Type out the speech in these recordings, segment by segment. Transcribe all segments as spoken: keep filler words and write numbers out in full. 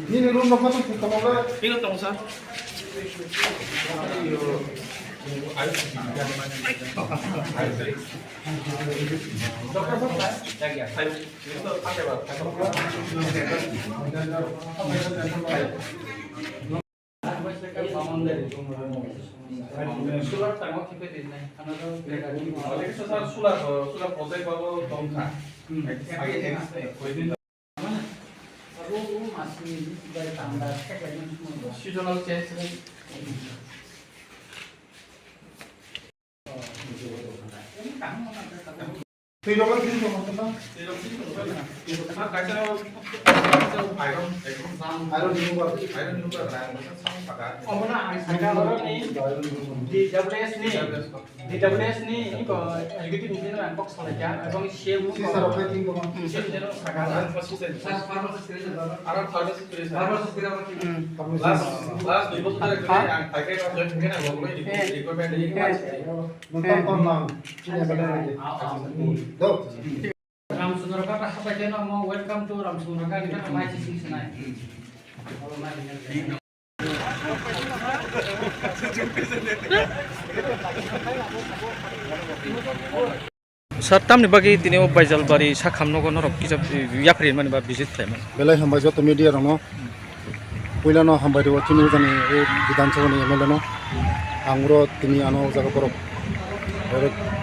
Nini room no kosong thik tongma le? Thik tong, sir. Seasonal change. Twi rok twi rok twi rok. Kaisa, kaisa iron, iron remover, iron remover na, kaisa sound paka. Omono ang saka borok ni D W S ni, D W S ni, iko executive engineer ang kok salai kha, ebong C M si sir okai ting ko ma. C M engineer saka. Sir, pharmacy. Last, last dui bosor dhori ang thaikai rok join thaikai na, bo bini requirement ni. Nonton ton lang, chini bela lagi. Do. Ramchandra Ghat hapai khe no mo welcome to Ramchandra Ghat ni khe mai si sing sinai. Sir, tamni bagwi tini o Baijalbari sakham nogo norok kisa yapri mani ba visit khlaimani? Belai hambai joto media rokno. Puilano hambai rwo chini jani o Bidhan Sabha ni M L A no. Ang uro tini ano o jaga borok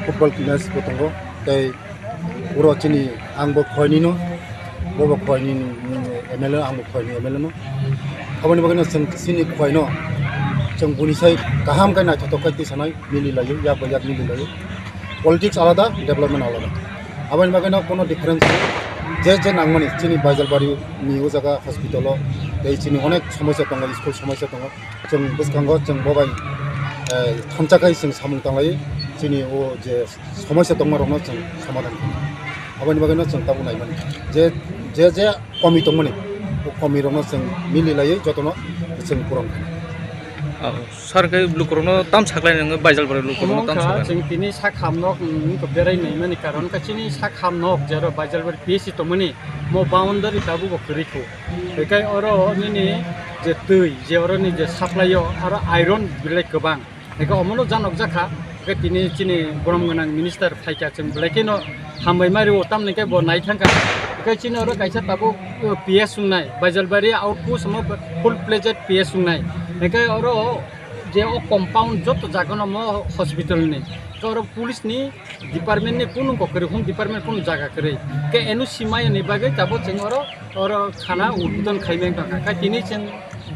football match bo tongo. Tei uro chini ang bo khoini no, bo bo khoini M L A, ang bo khoini M L A no. Aboni bagwi no chwng chini khoino chwng buni sai kaham khe naithothok khe tisanai. Mili laio, yak bai yak mili laio. Politics alada, development alada. Aboni bagwi no kono difference. Je je nangmani chini Baijalbari ni o jaga hospital o, tei chini onek somosya tongo, school somosya tongo. Chwng bwskango chwng bo bai, eh, thansa khai chwng samung tanglai chini o je somosya tongma rokno chwng somadhan khlai. Aboni bagwi no chwng tabuk naimani. Je, je, je komi tongmani, o komi rokno chwng mili laiwi jotono chwng puron khlai. Sir, khe lukurokno tam saklai nangwi, Baijalbari lukurokno tam saklai. Chwng tini sak hamno, mm, berai naimani karon khe chini sak hamno jero Baijalbari P S C tongmani mo boundary tabuk bo kwrwi kho. Bekai oro nini je twi, je oro ni je supply o, aro iron belai kwbang. Hingke omono janok jakha, hingke tini chini borom gwnang minister phaikha, chwng belai kheno hambai mari o, tamni khe bo nai thangkha. Hingke chini oro kaisa tabuk, uh, P S wngnai, Baijalbari outpost omo full fledged P S wngnai. Hingke oro je o compound joto jagano omo hospital ni, hingke oro police ni department ni kunu kokori, home department kunu jaga kwrwi. Hingke N O C maya ni bagwi tabuk chwng oro Oro khana udbodon khaimani tongkha. Kha tini chwng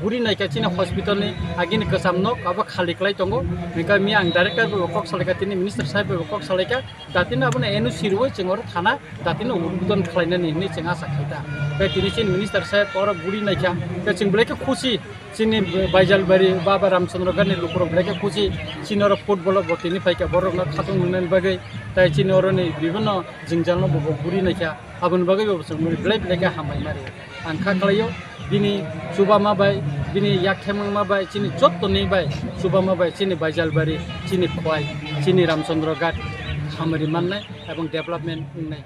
guri naikha chini hospital ni agini kwcham nok abo khali kwlai tongo. Hingkha mi ang director bai bo kok salaikha, tini minister saheb bai bo kok salaikha. Datino abono N O C rwui chwng oro khana datino udbodon khlainani hinwi chwng acha khaikha. Kha tini chini minister saheb oro guri naikha. Kha chwng belai khe khusi chini Baijalbari Baba Ramchandra Ghat ni lukurok belai khe khusi. Chini oro football o bo tini phaikha borokno khatung nungnani bagwi. Tai chini oroni bibinno jwngjalno bo bo guri naikha. Aboni bagwi bo chwng belai belai khe hambai mari. Ang kha khlaio, bini chubama bai, bini yak themangma bai, chini jottoni bai chubama bai, chini Baijalbari, chini Khowai, chini Ramchandra Ghat hamari mannai ebong development wngnai.